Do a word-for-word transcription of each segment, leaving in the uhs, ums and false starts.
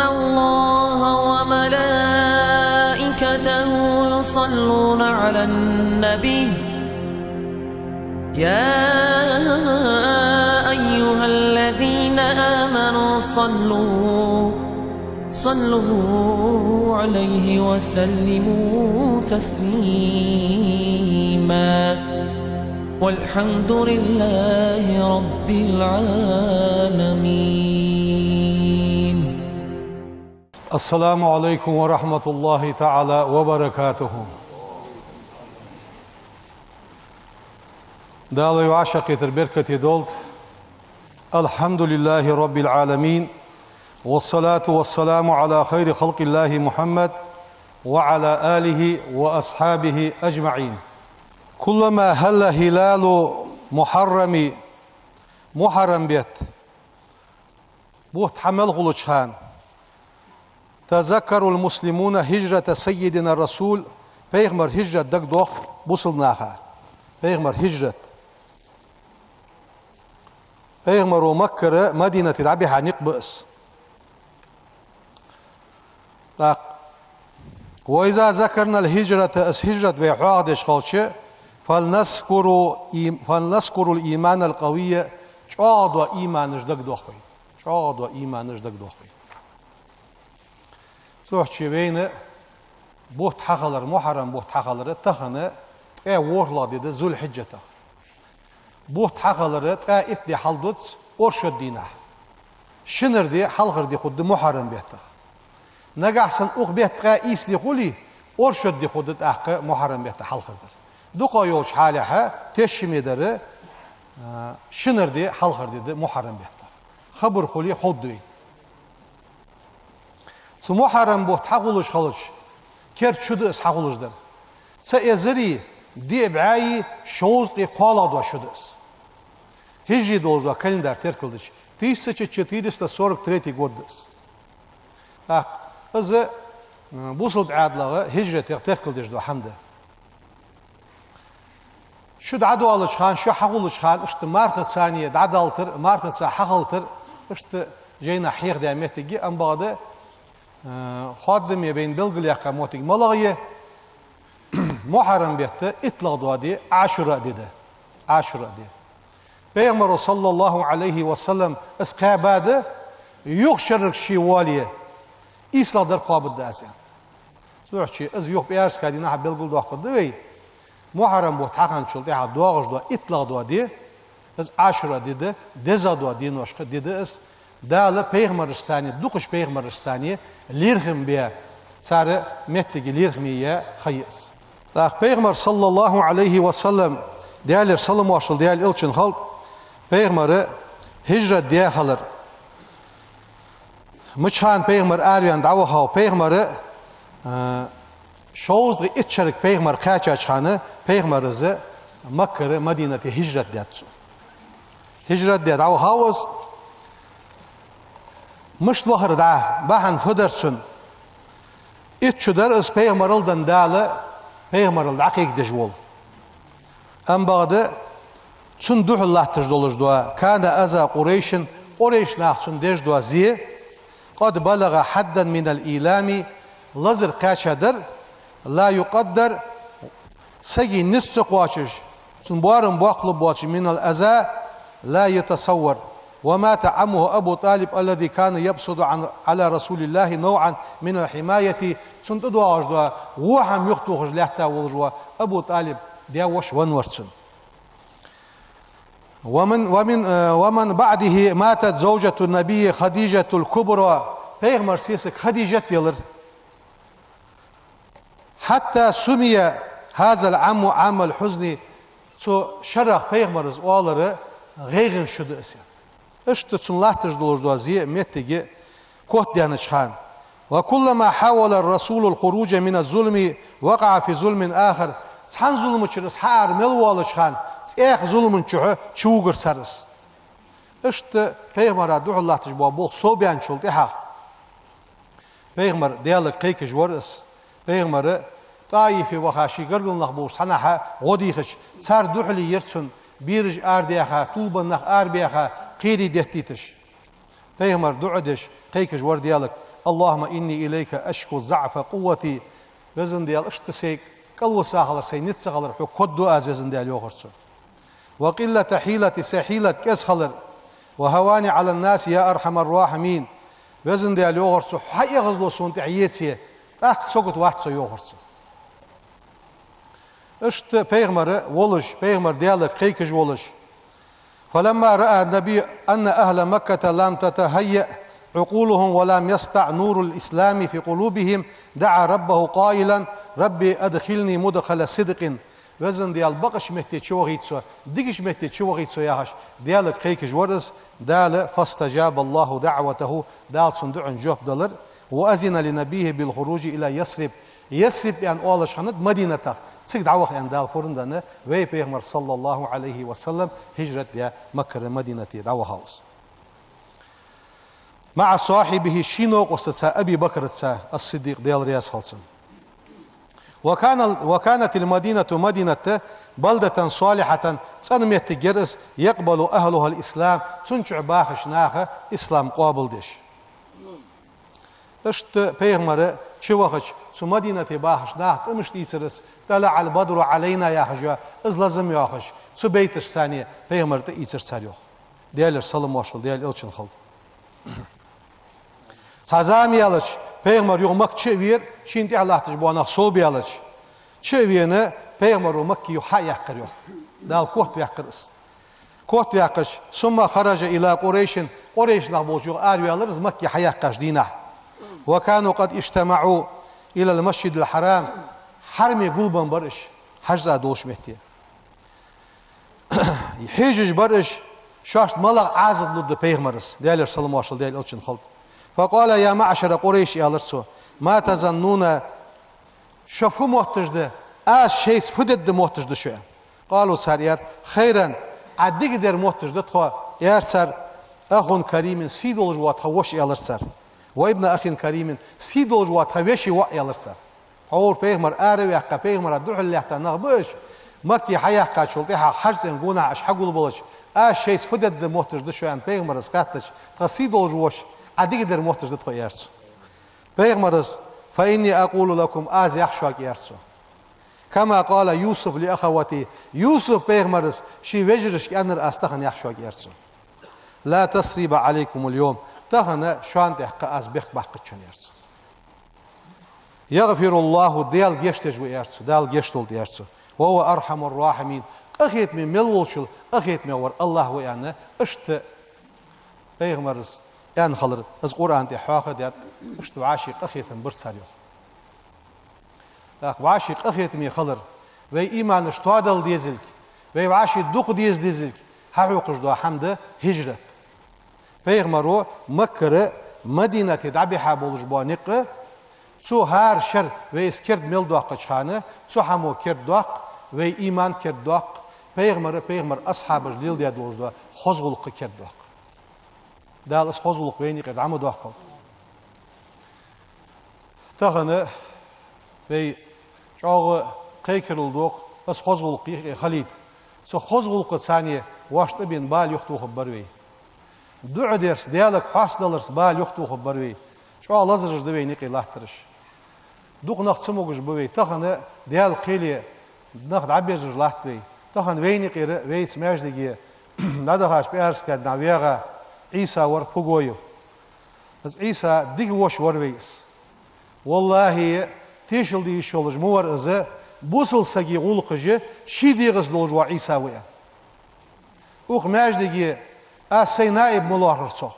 الله وملائكته يصلون على النبي، يا أيها الذين آمنوا صلوا، صلوا عليه وسلموا تسليما. والحمد لله رب العالمين. السلام عليكم ورحمة الله تعالى وبركاته. Дала вай вӀашагӀкхетар беркате долда. الحمد لله رب العالمين، والصلاة والسلام على خير خلق الله محمد، وعلى آله وأصحابه أجمعين. كلما هل هلال محرم، мухьаррам бетта бутт хьа мел хулача хана, تذكر المسلمون هجرة سيدنا الرسول, пайхамара хӀижрат дагадох бусалба наха. Пайхамара хӀижрат. Пайхамаро Маккара Мадинате дӀабихьа никъ ба из. ТӀаккха: وإذا ذكرنا الهجرة, из хӀижрат вай хьоахадеш хилча, فلنذكر إي-, فلنذكر الإيمان القوي, чӀоагӀа дола иманаш дагадох вай. ЧӀоагӀа дола иманаш дагадох вай. Цу хьакъехьа вайна бутт хьахилар, мухьаррам бутт хьахилар тахан ткъаь ворхӀлагӀа ди да Зуль-Хьиджатах. Бутт хьахилара ткъаь итт ди хьалдуц оршот дийнахьа. Шинара ди хьалхара ди хургда мухьаррам беттах. Нагахьа санна укх бетта ткъаь ийс ди хуле, оршот ди хургда тӀаккха мухьаррам бетта хьалхара дар. Дукха йолча хьалехьа тешаме дар, а, шинара ди хьалхара ди да мухьаррам беттах. Хабар хуле ховргда вайна. Цу мухьаррам бутт хьахулаш хилча, керда шу да из хьахулаш дар. Цхьа эзари диъ бӀаьи шовзткъеи кхоалагӀа дола шу да из. ХӀижри долаш дола календарь теркалдича, тысяча четыреста сорок третий год да из. ТӀаккха из, м, бусалба Ӏаьдалах хӀижратах теркалдеш дола хӀама да. Шу дӀадоалача хана, шу хьахулача хана, иштта мархацара дӀадалийтар, мархаца хьахилийтар, иштта жайнашка хьехадаь моттиг я, амма бакъда, э, хоадаме вайна белгалъяьккха моттиг малагӀа я, мухьаррам бетта иттлагӀа дола ди Ӏашура ди да. Ӏашура ди. Пайхамаро, صلى الله عليه وسلم, из кхаьбад, юха шеррага ше воале, ийслагӀа дар кхоабаргда аз, аьнна. Цу хьакъехьа из юха пӀаьраска дийнахьа белгалдоаккхаргда вай. Мухьаррам бутт хьахинначул тӀехьагӀа доагӀаш дола иттлагӀа дола ди, из Ӏашура ди да, дезагӀа долча деношка ди да из, Дала пайхамарашца, дукхача пайхамарашца лерхӀам бе, цар моттиге лерхӀаме яь ха я из. ТӀаккха пайхамар, صلى الله عليه وسلم, Даьлера салам-моаршал Даьла элчана хилда, пайхамара хӀижрат даь хилар. Мича хана пайхамар араваьнна дӀавахав, пайхамара, а, шовзткъеи итт шерага пайхамар кхаьчача хана пайхамара из Маккара Мадинате хӀижрат даьд цо. ХӀижрат даь дӀавахав из. Мишта вахар дӀа, бахьан фу дар цун? Итт шу дар из пайхамарал денна Дала, пайхамарал дӀакхайкадеш вола. Амма бакъда цунна духьал латташ долаш дола, كان أذى قريش, къурайш наха цунна деш дола зе, قد بلغ حدا من الإيلام, лазар кхаьчадар, لا يقدر, сага низ ца кхоачаш, цун боарам боккхалургбоацаш, من الأذى لا يتصور. ومات عمه أبو طالب الذي كان يبسط عن، على رسول الله نوعا من الحماية. Цунна тӀадоагӀаш дола во хӀама юхатохаш лаьтта волаш вола Абу ТӀалиб даь-воша венна вар цун. ومن، ومن، آه، ومن بعده ماتت زوجة النبي خديجة الكبرى. Пайхамара сесаг Хадижат елар. حتى سمي هذا العام عام الحزن. Цу шерах пайхамара из оалар гӀайгӀан шу да из. Иштта цунна латташ долаш дола зе, моттиг котдаьннача хана. وكلما حاول الرسول الخروج من الظلم وقع في ظلم آخر. Цхьан зуламчура из хьаара мел воалача хана, цхьаькха зуламан чу чувугар цар из. Иштта пайхамара духьал латташ бола болх совбаьнначул тӀехьагӀа, пайхамар Даьлага кхайкаш вар из. Пайхамар ТӀаифе ваха, ший гаргара нах болаш цхьаннахьа гӀо дийхача, цар духьале яр цунна, бераш арадаьха, тулбан нах арабаьха, кхерий деттийташ. Пайхамар дуӀа деш, кхайкаш вар Даьлага: اللهم إني إليك أشكو ضعف قوتي. Везан Даьла, иштта сай кӀалвиса хилар, сай низ ца хилар Хьога кхоачаду аз, Везан Даьла, йоахар цо. وقلة حيلتي, сай хьилат кӀеза хилар. وهواني على الناس يا أرحم الراحمين. Везан Даьла, йоахар цо, Хьа эгӀазло сона тӀехь еце, тӀаккха сагота вац со, йоахар цо. Иштта пайхамар волаш, пайхамар Даьлага кхайкаш волаш. فلما رأى النبي أن أهل مكة لم تتهيأ عقولهم ولم يسطع نور الإسلام في قلوبهم دعا ربه قائلا: رب أدخلني مدخل صدق. Везан Даьла, бакъача метте чувахийта со, дикача метте чувахийта со, яхаш, Даьлага кхайкаш вар из. Дала, فاستجاب الله دعوته, Дала цун дуӀан жоп делар. وأذن لنبيه بالخروج إلى يثرب. Ясриб аьнна оалаш хиннад Мадинатах. Цига дӀаваха аьнна Дала хургда аьнна, вай пайхамар, صلى الله عليه وسلم, хӀижрат даь Маккара Мадинате дӀавахав из. مع صاحبه, ший новкъостаца, Аби Бакраца, ас-Сиддикъ, Даьла раьза хилва цунна. وكان، وكانت المدينة, Мадинат, بلدة صالحة, цӀена моттиг яр из, يقبل أهلها الإسلام, цун чу бахача наха ислам къоабалдеш. Иштта пайхамар чувахача, цу Мадинате бахача наха тӀа мишта ийцар из: طلع البدر علينا, яхаш, из лазам йоахаш, цу байташца пайхамар тӀаийцар цар, йоах. Даьлера салам-моаршал Даьла элчанна хилда. Цхьа зама яьлча, пайхамар юха Макка чу а вера, шийна тӀехьа латташ бола нах совбаьлча, чу а вена, пайхамаро Макка юха хьа а яьккхар, йоах. Дала котваьккхар из. Котваьккхача, ثم خرج إلى قريش, Къурайш нах болча юха араваьлар из Макка хьаяьккхача дийнахьа. وكانوا قد اجتمعوا إلى المسجد الحرام, хьараме гулбенна бар уж, хьажцӀа долча метте. Хьежаш бар уж, шоашта малагӀа Ӏазап лургда пайхамара, Даьлера салам-моаршал Даьла элчанна хилда. فقال: يا معشر قريش, аьлар цо, ما تظنون, шо фу мотташ да, аз шоайца фу дергда мотташ да шо, аьнна. قالوا, цар аьлар: خيرا, Ӏа дикадар мотташ да тхо, аьлар цар. أخ كريم, сий долаш вола тха воша, аьлар цар. وابن أخ كريم, сий долаш вола тха веший воӀ, аьлар цар. Хьовра пайхамар ара а ваьккха, пайхамара духьал лаьтта нах ба уж. Макка хьаяьккхачул тӀехьагӀа хьажцӀен гонахьа уж хьагулбелча, аз шоайца фу дергда мотташ да шо, аьнна, пайхамара хаьттача, тха сий долаш воша, Ӏа дикадар мотташ да тхо, аьлар цо. Пайхамара: فإني أقول لكم, аз ях шуга, аьлар цо, كما قال يوسف لأخوته, Юсуп пайхамара ший вежарашка аьннар аз тахан ях шуга, аьлар цо. لا تثريب عليكم اليوم, тахан шоана тӀа кхы аз бехк баккхац шоана, аьлар цо. يغفر الله, Даьла гешт деш ва, аьлар цо, Дала гешт долда, аьлар цо. وهو أرحم الراحمين, къахетаме мел волчул къахетаме вар АллахӀ ва, аьнна, иштта пайхамара аьнна хилар, из Къуръана тӀа хьоахадаьд, иштта вӀаший къахетам бар цар, йоах. ТӀаккха вӀаший къахетаме хилар, вай иманаш тоадала дезилга, вай вӀаший дукха деза дезилга хьахьокхаш дола хӀама да хӀижрат. Пайхамаро Маккара Мадинате дӀабихьа болаш бола никъ, цу хӀара шера вай из керда мел доаккхача хана, цу хӀамо керда доаккх, вай иман керда доаккх, пайхамара, пайхамара асхьабаша леладаь долаш дола хоза гӀулакх керда доаккх. Дала из хоза гӀулакх вайна юкъера дӀа ма доаккхалда. Тахан вай чӀоагӀа кхайкарал доккху, из хоза гӀулакх юкъе хилийта. Цу хоза гӀулакха царна вайна тӀабена бала юхатохаргбар вай. ДуӀа дарца, Даьлага хьастадаларца бала юхатохаргбар вай. ЧӀоагӀа лазараш да вайна юкъе латтараш. Дукха нах ца могаш ба вай. Тахан Даьла кхеле нах дӀаберзаш латт вай. Тахан вайна юкъера, вайца маьждиге дӀадахача пӀаьраска дийнахьа ваьгӀа Ӏийса вар Пугоев. Из Ӏийса дика воша вар вай из. ВаллахӀи, тешал де йиш йолаш ма вар из, бусалба сага гӀулакхаш ший дегӀаца долаш вола Ӏийса ва, аьнна. Укх маьждиге аз сай наиб ма лоархӀар цох.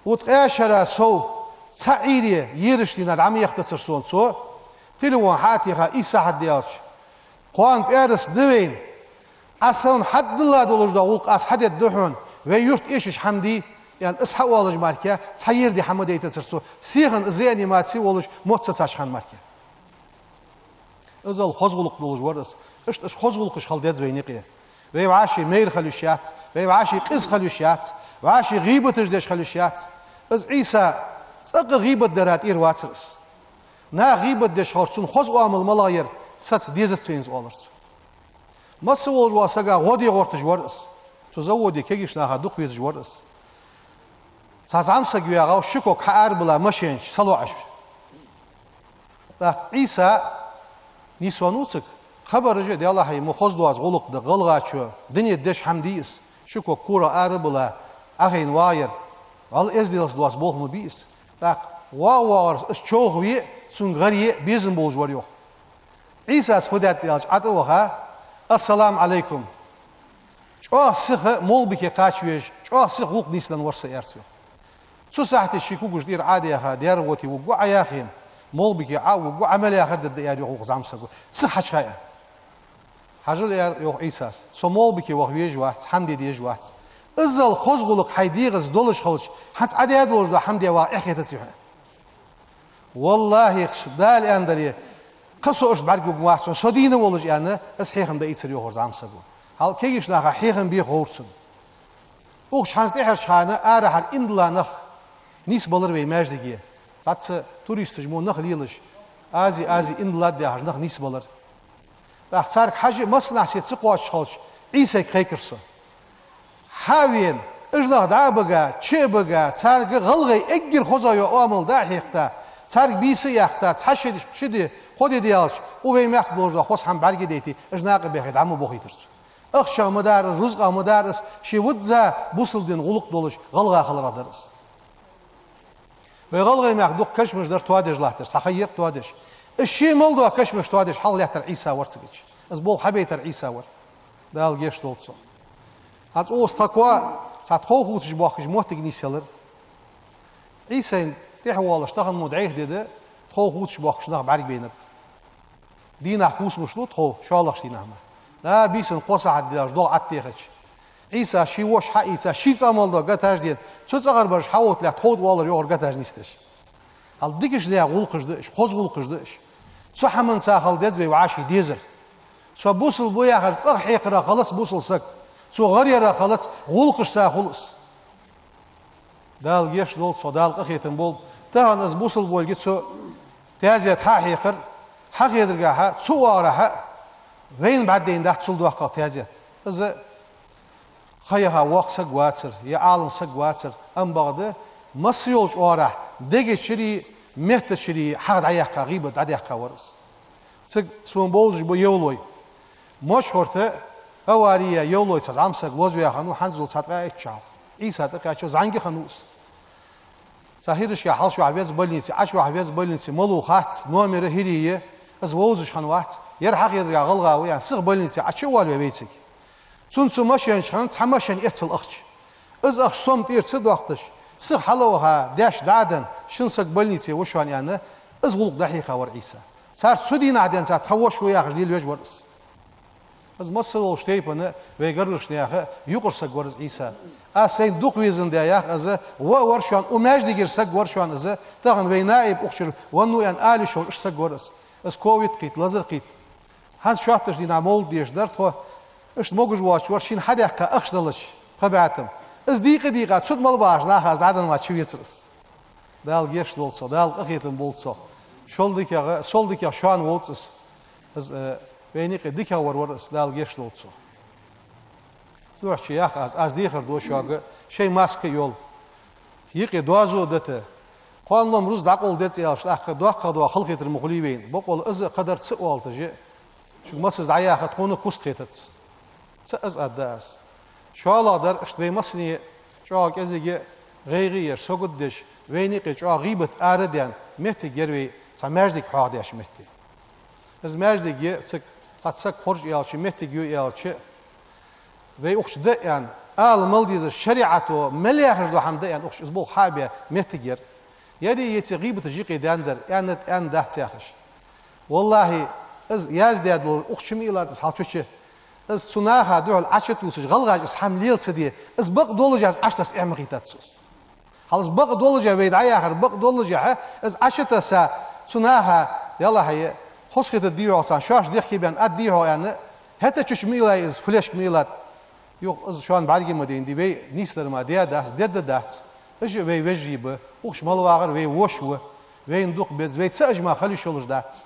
Укх ткъаь шера сов цхьа Ӏуйре ераш дийнахьа дӀа ма яхийтацар сона цо, телефон хьа а теха, исс сахьат даьлча: «Кхоана пӀаьраска да вайна, Ӏа сона хьадалла долаш дола гӀулакх аз хьадергда хьона, вай юрта эшаш хӀама дий», — аьнна, из хьаоалаш мара, цхьа ер ди хӀама дайтацар цо, сихана из реанимаци волаш, мотт сецаш хинна мара. Иззал хоза гӀулакх долаш вар из. Иштта уж хоза гӀулакхаш хила деза вайна юкъе. Вай вӀаший майра хила йиш яц, вай вӀаший къиза хила йиш яц, вӀаший гӀийбаташ деш хила йиш яц. Из Ӏийса цӀаккха гӀийбат дара тӀера вацар из. Наха гӀийбат деш хилча, цун хоза оамал малагӀа яр, саца дезац вайна из, оалар цо. Масса волаш волча сага гӀо де гӀерташ вар из. Цу заводе кегийча наха дукха везаш вар из. Цхьа зӀамсаг вагӀа, ши ког хьаарабилла машен чу, салоӀаш. ТӀаккха Ӏийса нийсвеннав цига. Хабараш а, Даьллахьа, ма хоза доаза гӀулакх да, гӀалгӀачо дунен тӀа деш хӀама дий из, ши ког корах арабилла, Ӏохайна вагӀар, валлахӀи, эздел доаца болх ма бий из. ТӀаккха вагӀа-вагӀар из човхаве а, цунга гӀаръе а безам болаш вар, йоах. Ӏийсас фу даьд аьлча, ӀотӀаваха: «Ассаламу Ӏалайкум». ЧӀоагӀа сиха молбике кхача везаш, чӀоагӀа сиха гӀулакх нийсденна вар со, аьлар цо, йоах. Цу сахьате ший когаш тӀера Ӏо а даьха, дера воти вугу Ӏа яхе, молбике Ӏо а вугу, Ӏа мел яхар дергда, аьлар, йоах, укх зӀамсаго. Сиха хьачухьа, аьлар. Хьажал, аьлар, йоах, Ӏийсас, со молбике ваха везаш вац, хӀама де дезаш вац. Иззал хоза гӀулакх хьай дегӀаца долаш хилча, хьанца Ӏа даь долаш дола хӀама даь вагӀа эхь хетаций хьона? ВаллахӀи, Дала аьнна дале, кхы со иштта бӀаргагургвац хьона, со дийна волаш, аьнна, из хьехам даийцар, йоах, укх зӀамсаго. Хьал кагийча наха хьехам бе ховра цунна. Укх чу хӀанз тӀехьарча хана арахьара иман дилла нах нийсбелар вай маьждиге. Цхьацца туристаш мо нах лелаш, Ази, Ази, иман диллад яхаш нах нийсбелар. ТӀаккха царга хьажа, массанахьа сецца кхоачаш хилча, Ӏийсайга кхайкар со. Хьа а вена, уж нах дӀа а бага, чу а бага, царга гӀалгӀай эггара хоза йола оамал дӀа а хьекхийта, царга бийса а яьккха, цхьа ши, ши ди, кхо ди даьлча, укх вай мехка долаш дола хоза хӀама бӀаргадайта, уж накъабехе дӀа ма бохийтар цо. Ахчах ма дар из, рузкъах ма дар из, ший визза бусалба дина гӀулакх долаш гӀалгӀа хиларах дар из. Вай гӀалгӀай мехка дукха кашамаш дар тоадеш латтар, цхьа ха яр тоадеш. Из ше мел дола кашамаш тоадеш хьалха лаьттар Ӏийса вар цига. Из болх хьабайтар Ӏийса вар. Дала гешт долда цох. ХӀанз укхаза тха коа цхьа тхов хувцаш боахкаш моттиг нийсъелар. Ӏийсайна тӀехьавоалаш тахан мо дӀайха ди да, тхов хувцаш боахкаш нах бӀаргабайнаб. Дийнахьа хувцамаш лу тхов, шоллагӀча дийнахьа мара. Да, бийсанна кхо сахьат даьлча, догӀа ӀотӀатехача, Ӏийсас ший воша хьаийца, ший цӀагӀа мел дола гатаж дена, цу цӀагӀара бараш хьаотта лаьтта тхов тӀа воаллар, йоах, гатаж нийсдеш. Хьал дикача наьха гӀулакхаш да уж, хоза гӀулакхаш да уж. Цу хӀаманца хила деза вай вӀаший дезар. Со бусалба ва яхар цӀагӀа хьекхарах хилац бусалба саг. Цо гӀар ярах хилац, гӀулакхашца хул из. Дала гешт долда цох, Дала къахетам болба. Тахан из бусалба волга цо таьзет хьа а хьекхар, хьахедаргахьа, цу оагӀорахьа вайна бӀаргадайна дац цул доккхагӀа таьзет. Из ха яха воккха саг вацар, е Ӏалам саг вацар, амма бакъда масса йолча оагӀорахьа дега чура, метта чура хьагӀ дӀаяьккха, гӀийбат дӀадаьккха вар из. Цига сона бовзаш ба Евлой. Мочкъий-Юрта авари яь Евлой цхьа зӀамсаг лозаваь хиннав, хӀанзал цхьа ткъаь итт шу хьалха. Ӏийса тӀакхаьчав, зӀамига хиннав из. Цхьа хӀирашка хьалчувахь веза больнице, Ӏочувахь веза больнице, малав хац, номер хӀирий я, из вовзаш хиннавац, ер хьахедаргахьа гӀалгӀа ва, аьнна, сиха больнице Ӏочу а воалаваь вайцига. Цунна цу машен чу хиннад цхьа машен эццал ахча. Из ахча сом тӀера ца доаккхаш, сиха хьалваха, даьш дӀа а денна, шин саг больнице ва шоана, аьнна, из гӀулакх дӀахьийха вар Ӏийса. Царца цу дийнахьа денз цхьа тха воша ва яхаш лелавеш вар из. Из масса долча тайпара вай гаргарча наьха юкъара саг вар из Ӏийса. Аз сайна дукха везан даь ях из, ва а вар шоана, укх маьждигера саг вар шоана из, тахан вай наиб укх чура веннав аьнна ала йиш йолаш саг вар из. Из ковид кхийтта, лазар кхийтта. ХӀанз шоттача дийнахьа мовлат дешаш дар тхо, иштта могаш воацаш вар шийна хьадаьккха ахча далаш, пхи бӀаь там. Из дийкъа-дийкъа, цу тӀа мел бахача наха из дӀаденна чувецар из. Дала гешт долда цох, Дала къахетам болба цох. Шул дикагӀа, сол дикагӀа шоана вовз из. Из, э, вайна юкъе дикагӀа вар вар из, Дала гешт долда цох. Цудухьа ях аз, аз дехар ду шуга, шоай маска йол, юкъе доазув а дита. Кхоана лом рузкъа дӀакъовла деза аьлча, тӀаккха доккхагӀа дола халахетар ма хулий вайна. Бокъонца из а кхадар ца оалаш а, шуга массаза дӀаяха тхона куст хетац. Цхьа из аргда аз. ШоллагӀдар, иштта вай массане чӀоагӀа кӀезига а, гӀайгӀа а еш, сагот а деш, вайна юкъе чӀоагӀа гӀийбат ара а даьнна, моттиг яр вай цхьа маьждиг хьоахадеш моттиг. Из маьждиг я цига, цхьа саг хоржа аьлча, моттиг ю аьлча, вай укх чу да аьнна, ала мел дезаш, шариӀато мел яхаш дола хӀама да аьнна, укх чу из болх хьа а баь моттиг яр. Яри еци гӀийбаташ юкъе даьннадар, аьннад, аьнна дац яхаш. ВаллахӀи, из яздаь долаш укх чу ма йиллад из хьалчу чу. Из цу наха духьал Ӏочутувсаш, гӀалгӀаша из хӀама лела ца де, из бакъдолаш а из Ӏочутасса эхь ма хийтад цо из. Хьал из бакъдолаш а, вай дӀаяхар бакъдолаш а, из Ӏочутасса цу наха, Даьллахьа, хозахетаргдий хьогӀ царна, шоаш дехке баьнна аргдий хьогӀ аьнна, хӀаьта чу чу ма йиллай из, флешка ма йиллад. Юха из шоана бӀарга ма дайнадий, вай нийсдар мара даь дац, дергдац. Уж а вай вежарий ба, укх чу мел вагӀар вай воша ва, вайна дукха беза, вай цаӀ а мара хила йиш йолаш дац.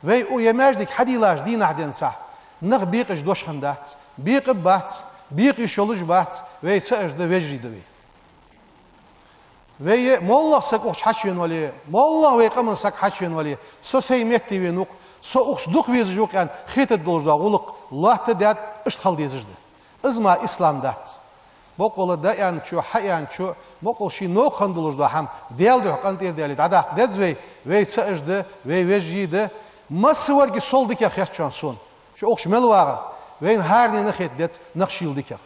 Вай укх ер маьждиг хьадийллача дийнахьа денз цхьа нах бекъаш дош хиннадац, бекъа а бац, бекъа йиш йолаш а бац, вай цаӀ а да, вежарий да вай. Вай моллагӀа саг укхаза хьачувена вале, моллагӀа вай къаман саг хьачувена вале, со сай метте вена ва-кх, со укхаза дукха везаш ва-кх аьнна хетаргдолаш дола гӀулакх лоаттадаьд, иштта хила дезаш да. Из мара ислам дац. Боккъала да аьнначо, хьааьнначо, боккъала ший новкъа хинна долаш дола хӀама Даьла духьа къинтӀера даьле дӀадаккха деза вай, вай цаӀаш да, вай вежарий да, массаварга сол дикагӀа хет шоана сона. Шо укхаза мел вагӀар, вайна хӀаранена хета деза нах шийла дикагӀа.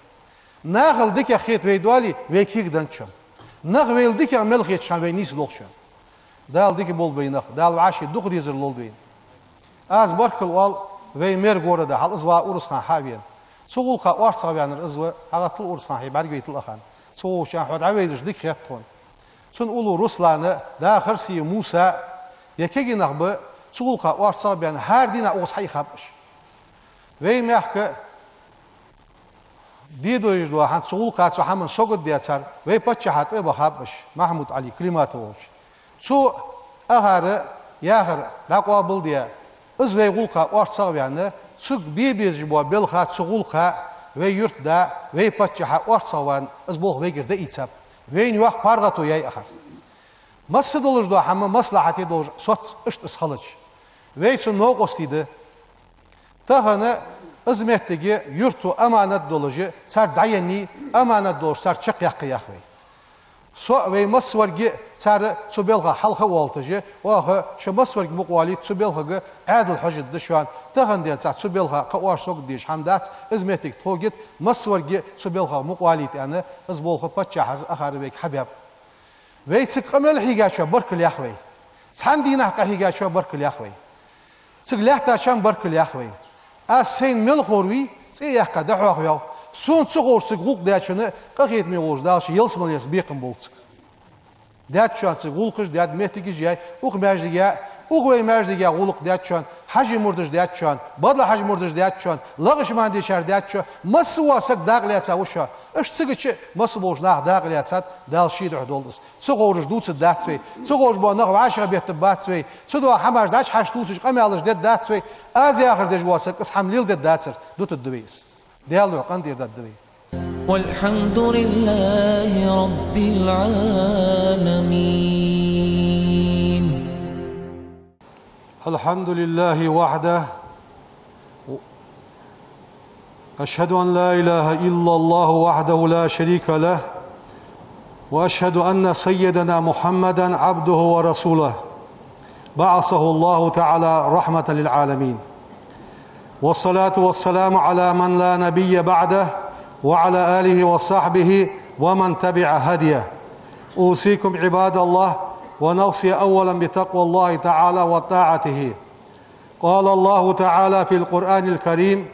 Нахал дикагӀа хета вай доале, вай кегадаьчоа. Нах вайла дикагӀа мел хетача хана вай нийса долх шоана. Дала дика болба вай нах, Дала вӀаший дукха дезар лолда вайна. Аз баркал оал вай мэр города, хьал из ва Урус-Хана хьа а вена. Цу гӀулакха орцагӀваьннар из ва, хьагӀаттал Урус-Хана хье бӀаргавайтал ахан. Цу гӀулакха хьо дӀавайзача дика хет тхона. Цун уллув Руслана, да Харсиев Муса, е кегий нах ба, цу гӀулакха орцагӀбаьнна, хӀара дийнахьа укхаза хьаихаб уж. Вай мехка дедоеш дола хӀанз цу гӀулакха цу хӀаман сагот децар, вай паччахьа тӀа а бахаб уж, Махьмуд-Ӏали Климатов волча. Цо ахара яхар дӀакъоабалдаь, из вай гӀулакха орцагӀваьнна, цунга бе безаш бола белха цу гӀулакха вай юртда, вай паччахьа орцагӀваьнна, из болх вайгара дӀаийцаб. Вайна йоккха паргӀато яьй ахар. Масса долаш дола хӀама маслахьате долаш соц, иштта из хилча. Вай цун новкъостий да. Тахан из моттиг юрто аманат долаш цар дӀаеннай, аманат долаш цар чакхъяьккхай, йоах вай. Со а, вай массаварг а цар цу балха хьалха а волийташ, оаха шо массаварг мукъавоалийта, цу балхага Ӏаьдал хьожаргда шоана. Тахан денз цу балха кхы орцагӀа дезаш хӀама дац, из моттиг тхога йита, массаварг а цу балха мукъавоалийта аьнна, из болх паччахьа ахара вайга хьабаьб. Вай цига къамаьл хьийгачоа баркал йоах вай. Цхьан дийнахьа къахьийгачоа баркал йоах вай. Цига лаьттачоа баркал йоах вай. Аз сайна мел ховр вий, цӀи а яьккха дӀахьоха ваьв. Сона ца ховш цига гӀулакх даьчоа къахетаме волча Дала ший ялсмале еза бекхам болба цига. Даьчоа цига гӀулакхаш даьд, моттигаш яьй, укх маьждиге, укх вай маьждиге гӀулакх даьчоа, Хьажий мурдаш даьчоа, Бадла Хьажий мурдаш даьчоа, Лакхача Мадешар даьчоа, масса вола саг дакъа лаьца ва шоана. Иштта цига чу масса болча наха дакъа лаьцад, Дала ший духьа долда из. Ца ховраш дувцаргдац вай, ца ховш бола нах вӀашагӀбеттаргбац вай, ца дола хӀамаш дӀачухьожаш дувцаш къамаьлаш дергдац вай, аз яхар деш вола саг из хӀама леладергдацар, дутаргда вай из. Даьла духьа къинтӀера даргда вай. والحمد لله رب العالمين. الحمد لله وحده. أشهد أن لا إله إلا الله وحده لا شريك له، وأشهد أن سيدنا محمدا عبده ورسوله، بعثه الله تعالى رحمة للعالمين. والصلاة والسلام على من لا نبي بعده، وعلى آله وصحبه ومن تبع هديه. أوصيكم عباد الله ونفسي أولا بتقوى الله تعالى وطاعته. قال الله تعالى في القرآن الكريم: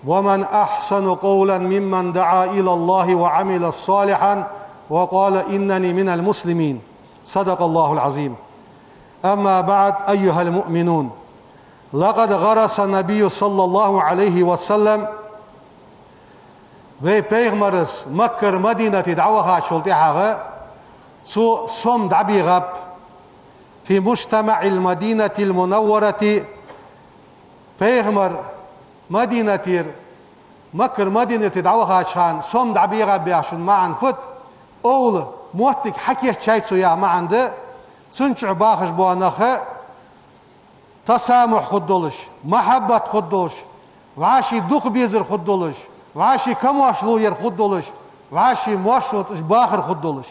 ومن أحسن قولا ممن دعا إلى الله وعمل صالحا وقال إنني من المسلمين. صدق الله العظيم. أما بعد، أيها المؤمنون، لقد غرس النبي صلى الله عليه وسلم Вай Пайхамара Маккара Мадинате дӀавахачул тӀехьагӀа цо сом дӀабийгӀаб. في مجتمع المدينة المنورة. Пайхамар Мадинатера, Маккара Мадинате дӀавахача хана сом дӀабийгӀаб яхачун маӀан фуд? Овла моттиг хьакийчъяьй цо яха маӀан да, цун чу бахаш бола нах тасамухь хургдолаш, махьаббат хургдолаш, вӀаший дукха безар хургдолаш, вӀаший камоаршал яр хургдолаш, вӀаший моаршонца уж бахар хургдолаш.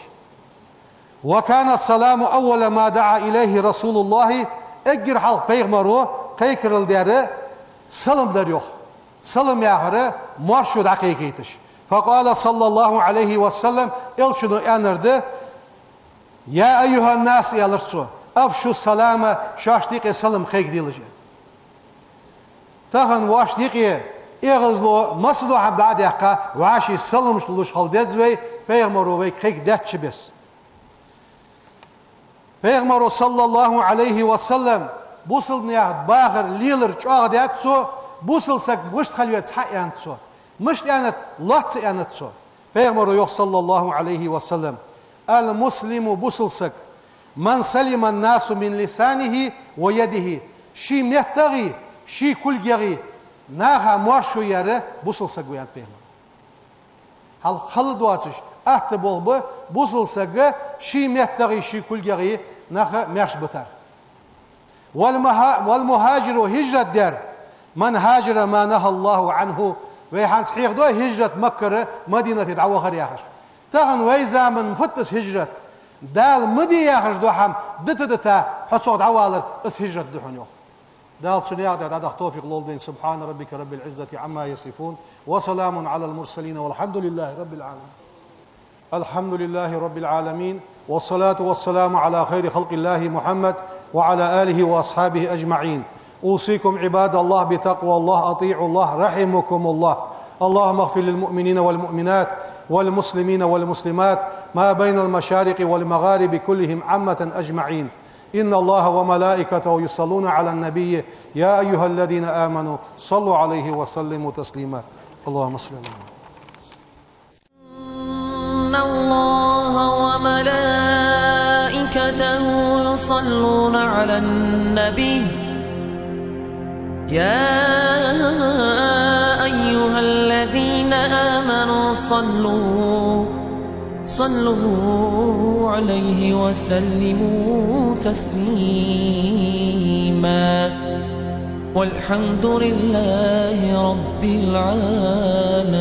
وكان السلام أول ما دعا إليه رسول الله. Эггара хьалха Пайхамаро кхайкарал даьр салам дар, йоах. Салам яхар моаршо дӀакхайкайташ. فقال صلى الله عليه وسلم, Элчано аьннар да: يا أيها الناس, аьлар цо, أفشوا السلام, шоашта юкъе салам кхайкаделаш, аьнна. Тахан вӀашта юкъе эгӀазло, массадола хӀама дӀа а даьккха, вӀаший саламаш луш хила деза вай, Пайхамаро вайга кхайкадаьча беса. Пайхамаро, صلى الله عليه وسلم, бусалба наьха бахар, лелар чӀоагӀдаьд цо, бусалба саг мишта хила веза хьааьннад цо. Мишта аьннад? Лоацца аьннад цо. Пайхамаро йоах, صلى الله عليه وسلم: المسلم, бусалба саг, من سلم الناس من لسانه ويده, ший меттагӀеи, ший кулгагӀеи наха моаршо яьр бусалба саг ва, аьннад Пайхамаро. Хьалха хала доацаш, Атта болх ба бусалба сага ший меттагӀеи ший кулгагӀеи наха маьрша битар. والمها-، والمهاجر, хӀижрат дер, من هاجر ما نهى الله عنه, вай хӀанз хьехаду хӀижрат Маккара Мадинате дӀавахар яхаш. Тахан вай заман фуд из хӀижрат? Дала ма де яхаш дола хӀама дита-дита, хьо цох дӀавалар, из хӀижрат да хьона, йоах. Дала цу наькъа тӀа дӀадаха товфикъ лолда вайна. سبحان ربك رب العزة عما يصفون، وسلام على المرسلين، والحمد لله رب العالمين. الحمد لله رب العالمين، والصلاة والسلام على خير خلق الله محمد وعلى آله وأصحابه أجمعين. أوصيكم عباد الله بتقوى الله، أطيعوا الله رحمكم الله. اللهم اغفر للمؤمنين والمؤمنات والمسلمين والمسلمات ما بين المشارق والمغارب كلهم عامة أجمعين. إن الله وملائكته يصلون على النبي، يا أيها الذين آمنوا صلوا عليه وسلموا تسليما. اللهم صل على محمد. إن الله وملائكته يصلون على النبي، يا أيها الذين آمنوا صلوا، صلوا عليه وسلموا تسليما. والحمد لله رب العالمين.